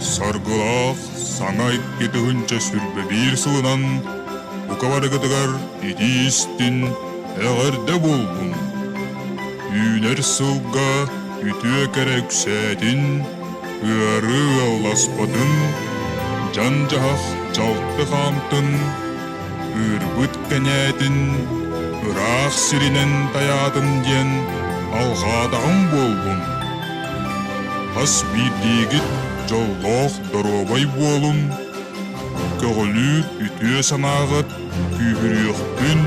саргылаах саҥа 2021 сылынан бука барыгытыгар итии-истин эҕэрдэ буоллун! Үүнэр сылга үтүө кэрэ үксээтин, ыарыы ыалласпатын, дьан-дьаһах дьалты хаамтын, ыырбыт кэнээтин, ыраах сиринэн тайаатын диэн алҕаатаҕым буоллун. Хас биирдиигит дьоллоох доруобай буолун, көҕүлүүр үтүө санааҕыт күүһүрүөхтүн,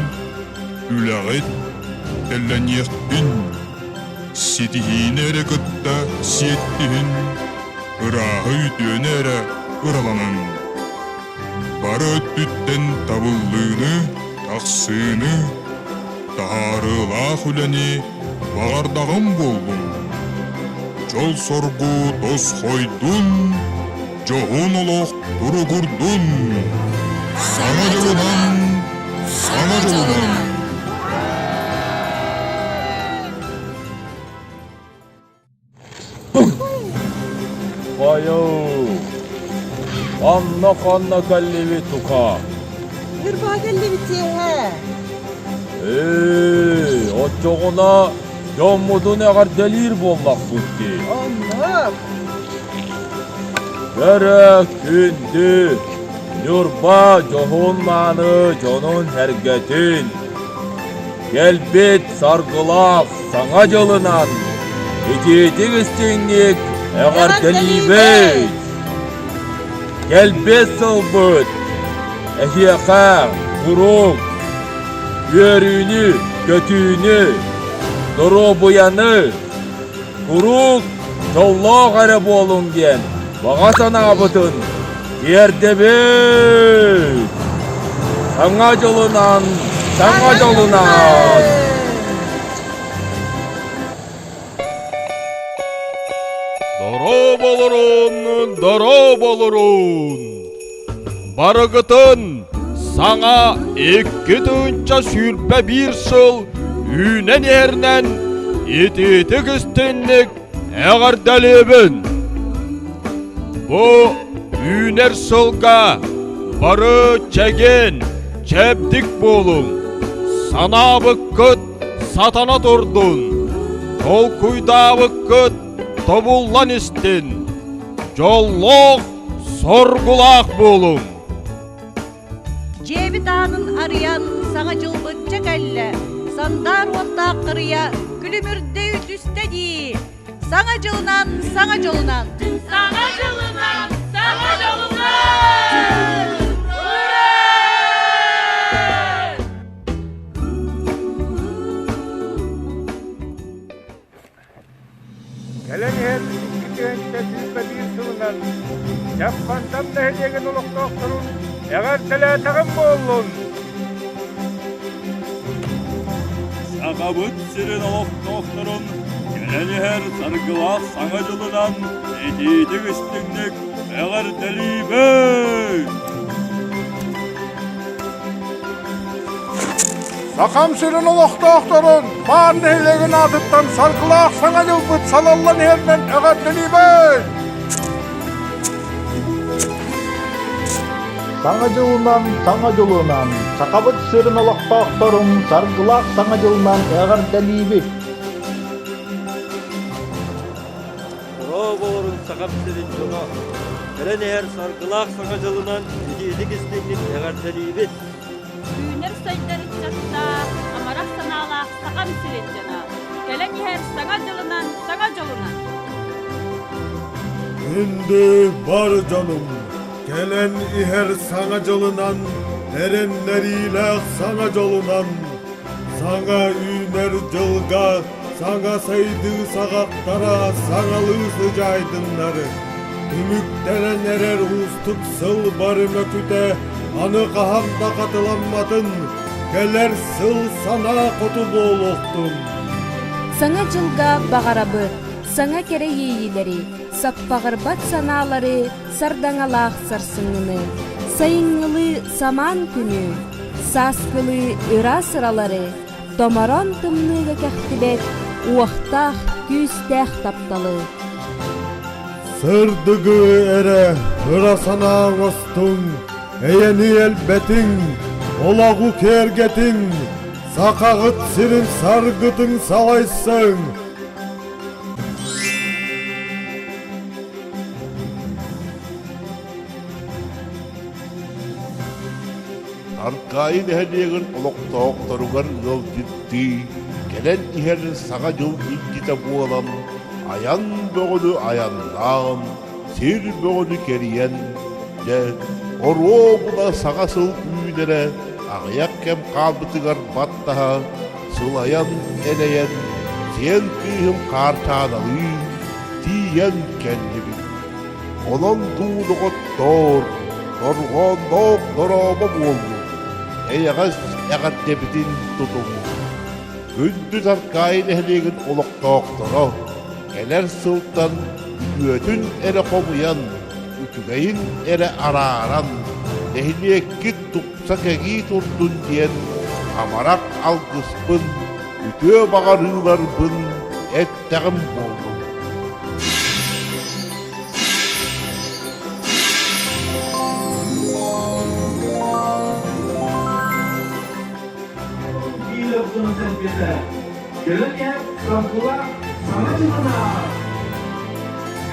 үлэҕит тэллэниэхтин, ситиһиини эрэ кытта сиэттиһин, ырааһы үтүөнү эрэ ыраланын. Бары өттүттэн табыллыыны, тахсыыны, таһаарыылаах үлэни баҕардаҕым буоллун. Дьол-соргу тосхойдун, дьоһун олох туругурдун! Саҥа дьолунан, саҥа дьолунан! Хайыы, ханна-ханна кэллибит тука? Ньурбаҕа кэллибит тиэһэ. Ээ, оччоҕуна дьоммутун эҕэрдэлиир буоллахпыт дии. Оннук. Кэрэ күндү Ньурба дьоһун-мааны дьонун-сэргэтин, кэлбит саргылаах Саҥа дьылынан итиитик истиҥник эҕэрдэлиибит! Кэлбит сылбыт эһиэхэ куруук үөрүүнү, көтүүнү, доруобуйаны, куруук дьоллоох эрэ буолуҥ диэн баҕа санаабытын тиэрдэбит! Саҥа дьолунан, саҥа дьолунан! Дорооболорун, дорооболорун! Барыгытын саҥа 2021 сыл үүнэн иһэринэн итиитик истинник эҕэрдэлиибин! Бу үүнэр сылга бары чэгиэн, чэбдик буолуҥ, санаабыккыт сатана турдун, толкуйдаабыккыт тобуллан истин, дьоллоох, соргулаах буолуҥ! Дьиэбит аанын арыйан, саҥа дьылбыт дьэ кэллэ, сандаар уоттаах харыйа күлүмүрдэ түстэ дии! Саҥа дьылынан, саҥа дьолунан! Саҥа дьылынан, саҥа дьолунан! Ура! Кэлэн иһэр 2021 сылынан Дьаппандам нэһилиэгин олохтоохторун эҕэрдэлээтэҕим буоллун! Сахабыт сирин олохтоохторун кэлэн иһэр саргылаах Саҥа дьылынан итиитик истиҥник эҕэрдэлиибит! Сахам сирин олохтоохторун Баар нэһилиэгин аатыттан саргылаах Саҥа дьылбыт салаллан иһэринэн эҕэрдэлиибин! Саҥа дьылынан, саҥа дьылынан, Сахабыт сирин олохтоохторун саргылаах Саҥа дьылынан эҕэрдэлиибит! Дорооболорун Сахам сирин дьоно! Кэлэн иһэр саргылаах Саҥа дьылынан итиитик истиҥник эҕэрдэлиибит! Үүнэр-сайдар ыччаттаах, амарах санаалаах Сахам сирин дьоно! Кэлэн иһэр Саҥа дьылынан, саҥа дьолунан! Күндү бар дьонум! Кэлэн иһэр Саҥа дьылынан, эрэннэриилээх Саҥа дьолунан, саҥа үүнэр дьылга саҥа сайдыы саҕахтара саҥалыы сыдьаайдыннар. Түмүктэнэн эрэр уустук сыл бары мөкүтэ аны хаһан да хатыламматын, кэлэр сыл санаа хоту буолуохтун. Саҥа дьылга баҕарабыт саҥа кэрэ иэйиилэри, саппаҕырбат санаалары, сардаҥалаах сарсыҥҥыны, сайыҥҥылыы самаан күнү, сааскылыы ыраас ыралары, томороон тымныыга кэхтибэт уохтаах, күүстээх тапталы. Сырдыгы эрэ ыра санаа оҥостуҥ, эйэни элбэтиҥ, олоҕу киэргэтиҥ, сахаҕыт сирин саргытын салайсыҥ! Аркаайы нэһилиэгин олохтоохторугар ыалдьыттыы, кэлэн иһэр Саҥа дьыл илдьитэ буолан, айан бөҕөнү айаннаан, сир бөҕөнү кэрийэн, дьэ, оруобуна саҥа сыл үүнэрэ аҕыйах кэм хаалбытыгар баттаһа, сылайан-элэйэн, сиэн кыыһым Хаарчааналыын тиийэн кэллибит. Онон дуу доҕоттоор, дорҕоонноох дорообо буоллун, эйэҕэс эҕэрдэбитин тутуҥ. Күндү Таркаайы нэһилиэгин олохтоохторо кэлэр сылтан үтүөтүн эрэ хомуйан, үчүгэйин эрэ арааран, нэһилиэккит тупса кэҥии турдун диэн амарах алгыспын, үтүө баҕарыыларбын эттэҕим буоллун. Биир дьоно-сэргэтэ кэлэн иһэр саргылаах саҥа дьылына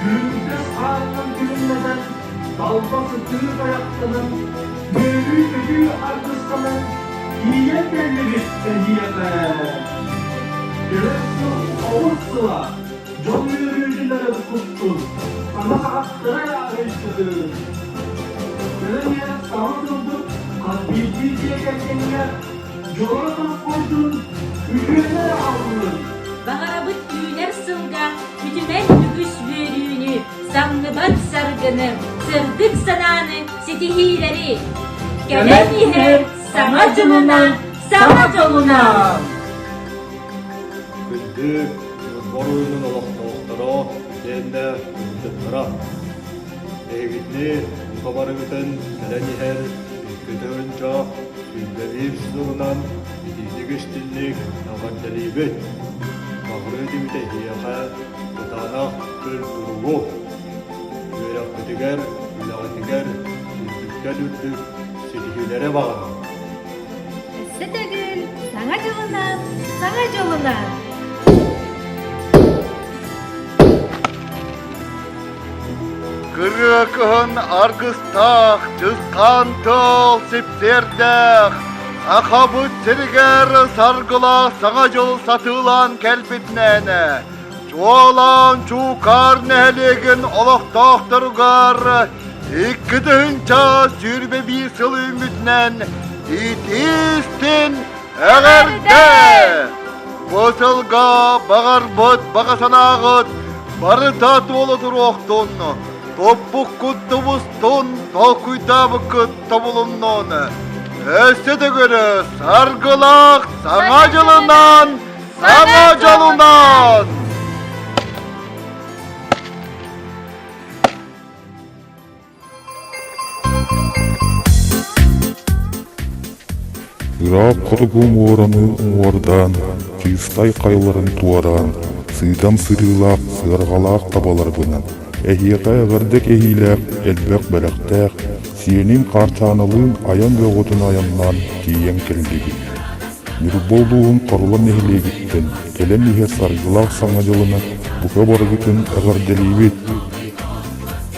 күлүмтэс хаанынан күлүмнэтэн, талба сытыы тайахтанан, үөрүү-көтүү аргыстанан тиийэн кэллибит эһиэхэ. Кэлэр сыл оҕус сыла дьон үөрүүтүн эрэ куттун, саҥа саҕахтара арыйдытын. Кэлэн иһэр саҥа сылбыт хас биирдии дьиэ кэргэҥҥэ дьоло тосхойдун, үтүөнү эрэ аҕаллын. Баҕарабыт үүнэр сылга үтүмэн үгүс үөрүүнү, самныбат саргыны, сырдык санааны, ситиһиилэри! Кэлэн иһэр Саҥа дьылынан, саҥа дьолунан! Күндү Ньурба оройуонун олохтоохторо итиэннэ ыалдьыттара! Эһигини бука барыгытын кэлэн иһэр икки 21 сылынан итиитик-истинник эҕэрдэлиибит! Баҕарыы түмүтэ эһиэхэ кытаанах чөл туругу, үөрэххитигэр, үлэҕитигэр үрдүктэн үрдүк ситиһиилэри баҕарабын! Өссө төгүл Саҥа дьылынан, Саҥа дьолунан! Кырыа кыһын аргыстаах, чысхаан тыал сипсиэрдээх, Сахабыт сиригэр саргылаах Саҥа дьыл сатыылаан кэлбитинэн, чуолаан Чуукаар нэһилиэгин олохтоохторугар 2021 сыл үүммүтүнэн итии-истиҥ эҕэрдэ! Бу сылга баҕарбыт баҕа санааҕыт барыта туола туруохтун, туппуккут тубустун, толкуйдаабыккыт тобулуннун. Өссө төгүл саргылаах Саҥа дьылынан, Саҥа дьолунан! Ыраах хотугу муораны уҥуордаан, чыыстай хайаларын туораан, сыыдам сырыылаах сыарҕалаах табаларбынан, эһиэхэ эҕэрдэ кэһиилээх элбэх бэлэхтээх, сиэним Хаарчааналыын айан бөҕөтүн айаннаан тиийэн кэллибит. Ньурба улууһун Хорула нэһилиэгиттэн кэлэн иһэр саргылаах Саҥа дьылынан бука барыгытын эҕэрдэлиибит!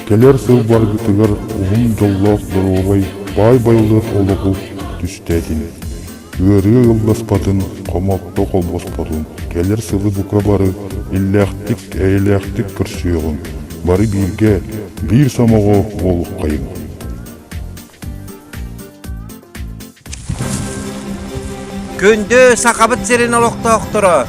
Кэлэр сыл барыгытыгар уһун дьоллоох доруобай, баай байылыат олоҕу түстээтин. Ыарыы ылласпатын, хомолто холбоспотун, кэлэр сылы бука бары иллээхтик, эйэлээхтик көрсүөҕүҥ, бары бииргэ, биир сомоҕо буолуоххайыҥ. Күндү Сахабыт сирин олохтоохторо,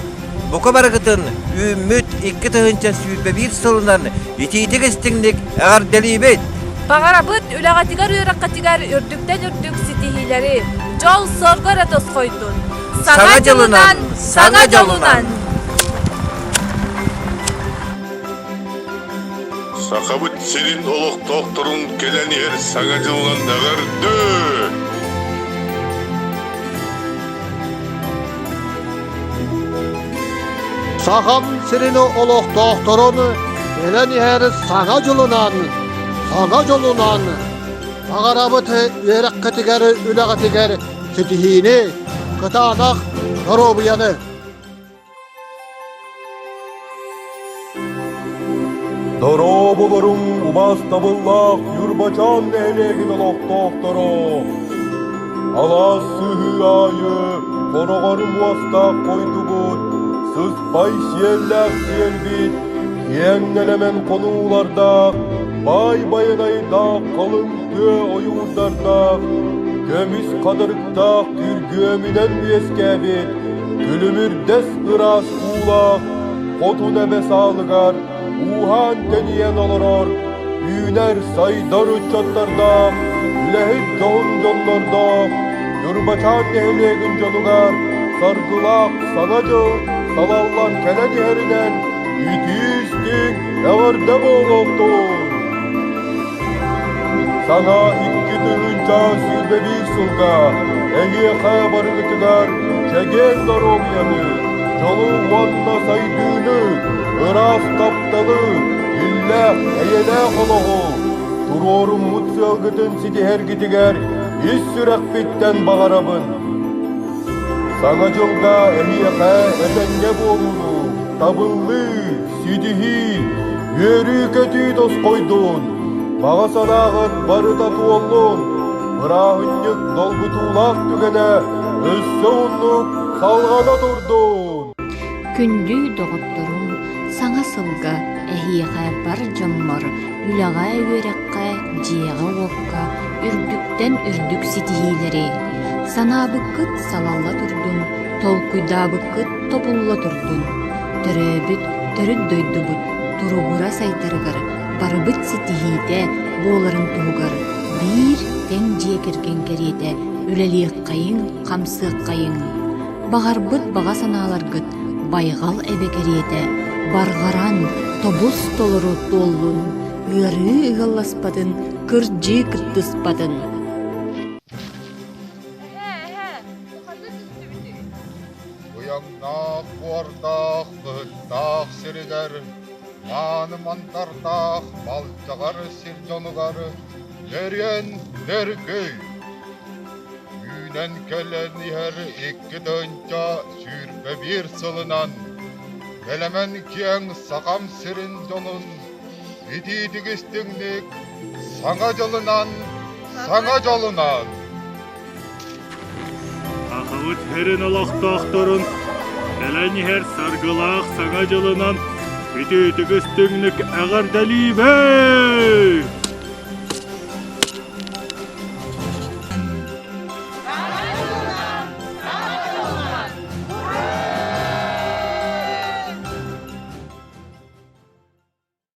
бука барыгытын үүммүт 2021 сылынан итиитик-истиҥник эҕэрдэлиибит! Баҕарабыт үлэҕитигэр үөрэххитигэр үрдүктэн үрдүк ситиһиилэри, дьол-сорго эрэ тосхойдун! Саҥа дьылынан, саҥа дьолунан! Сахабыт сирин олохтоохторун кэлэн иһэр Саҥа дьылынан эҕэрдэ! Сахам сирин олохтоохторун Кэлэн иһэр Саҥа дьылынан, Саҥа дьолунан! Баҕарабыт үөрэххитигэр, үлэҕитигэр ситиһиини, кытаанах доруобуйаны! Дорооболоруҥ убаастабыллаах Ньурбачаан нэһилиэгин олохтоохторо! Алаас сыһыы аайы хороҕор муостаах хойдубут, сыспай сиэллээх сиэлбит, киэҥ нэлэмэн хонуулардаах, баай байанайдаах халыҥ тыа ойуурдардаах, көмүс хатырыктаах күргүөмүнэн үөскээбит Күлүмүрдэс ыраас уулаах хотун эбэ саалыгар ууһаан-тэнийэн олорор үүнэр-сайдар ыччаттардаах, үлэһит дьоһун дьоннордоох Ньурбачаан нэһилиэгин дьонугар саргылаах Саҥа дьыл салаллан кэлэн иһэринэн итии-истиҥ эҕэрдэ буолуохтун! Саҥа 2021 сылга эһиэхэ барыгытыгар чэгиэн доруобуйаны, дьолу уонна сайдыыны, ыраас тапталы, иллээх, эйэлээх олоҕу, туруоруммут сыалгытын ситиһэргитигэр ис сүрэхпиттэн баҕарабын. Саҥа дьылга эһиэхэ этэҥҥэ буолууну, табыллыы, ситиһии, үөрүү-көтүү тосхойдун, баҕа санааҕыт барыта туоллун, бырааһынньык долгутуулаах түгэнэ өссө уһуннук салҕана турдун! Күндү доҕотторум, саҥа сылга эһиэхэ бар дьоммор үлэҕэ, үөрэххэ, дьиэҕэ-уокка үрдүктэн үрдүк ситиһиилэри, санаабыккыт салалла турдун, толкуйдаабыккыт тобулла турдун! Төрөөбүт төрүт дойдубут туругура сайдарыгар барыбыт ситиһиитэ буоларын туһугар биир тэҥ дьиэ кэргэн кэриэтэ үлэлиэххэйиҥ, хамсыаххайыҥ. Баҕарбыт баҕа санааларгыт байҕал эбэ кэриэтэ барҕаран, тобус толору туоллун, ыарыы ыалласпатын, кырдьыы кыттыспатын. Быйаҥнаах буордаах, быһыттаах сиригэр, мааны мандардаах малдьаҕар сир дьонугар нөрүөн нөргүй! Үүнэн кэлэн иһэр 2021 сылынан Нэлэмэн киэҥ Сахам сирин дьонун итиитик истиҥник Саҥа дьылынан, Саҥа дьолунан! Сахабыт сирин олохтоохторун кэлэн иһэр саргылаах Саҥа дьылынан үтүөтүк истиҥник эҕэрдэлиибин!